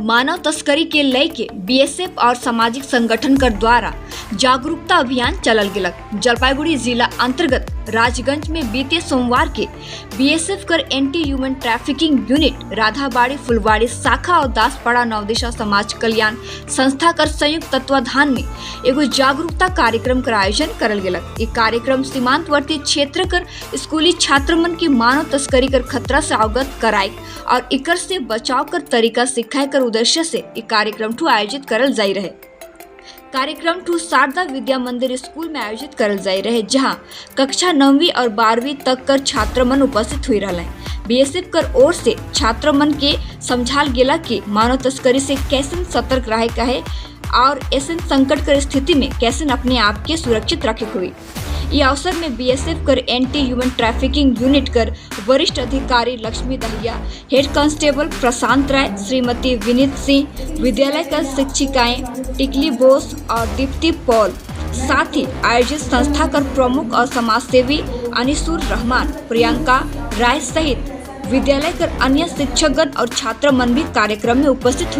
मानव तस्करी के लय के बीएसएफ और सामाजिक संगठन कर द्वारा जागरूकता अभियान चलल गेलक। जलपाईगुड़ी जिला अंतर्गत राजगंज में बीते सोमवार के बीएसएफ कर anti human trafficking unit Radhabari Phulwari शाखा और दासपाड़ा नवदिशा समाज कल्याण संस्था कर संयुक्त तत्वाधान में एगो जागरूकता कार्यक्रम कर आयोजन करल गेलक। ई कार्यक्रम सीमांतवर्ती क्षेत्र कर स्कूली छात्र मन के मानव तस्करी कर खतरा से अवगत कराए और इकर से बचाव कर तरीका सिखाए कर उद्देश्य से ई कार्यक्रम ठू आयोजित करल जाई रहे। कार्यक्रम ठू शारदा विद्या मंदिर स्कूल में आयोजित करल जाई रहे, जहां कक्षा 9वीं और 12वीं तक कर छात्र मन उपस्थित हुई रहे। बीएसएफ कर ओर से छात्र मन के समझाल गेला कि मानव तस्करी से कैसे सतर्क रहे का है और ऐसे संकट कर स्थिति में कैसे अपने आप के सुरक्षित रखे हुई। ये अवसर में बीएसएफ कर एंटी ह्यूमन ट्रैफिकिंग यूनिट कर वरिष्ठ अधिकारी लक्ष्मी दहिया, हेड कांस्टेबल प्रशांत राय, श्रीमती विनीत सिंह, विद्यालय कर शिक्षिकाएं टिकली बोस और दीप्ति पॉल, साथ ही आयोजित संस्था कर प्रमुख और समाजसेवी अनिसुर रहमान, प्रियंका राय सहित विद्यालय कर अन्य शिक्षकगण और छात्र मन भी कार्यक्रम में उपस्थित हुए।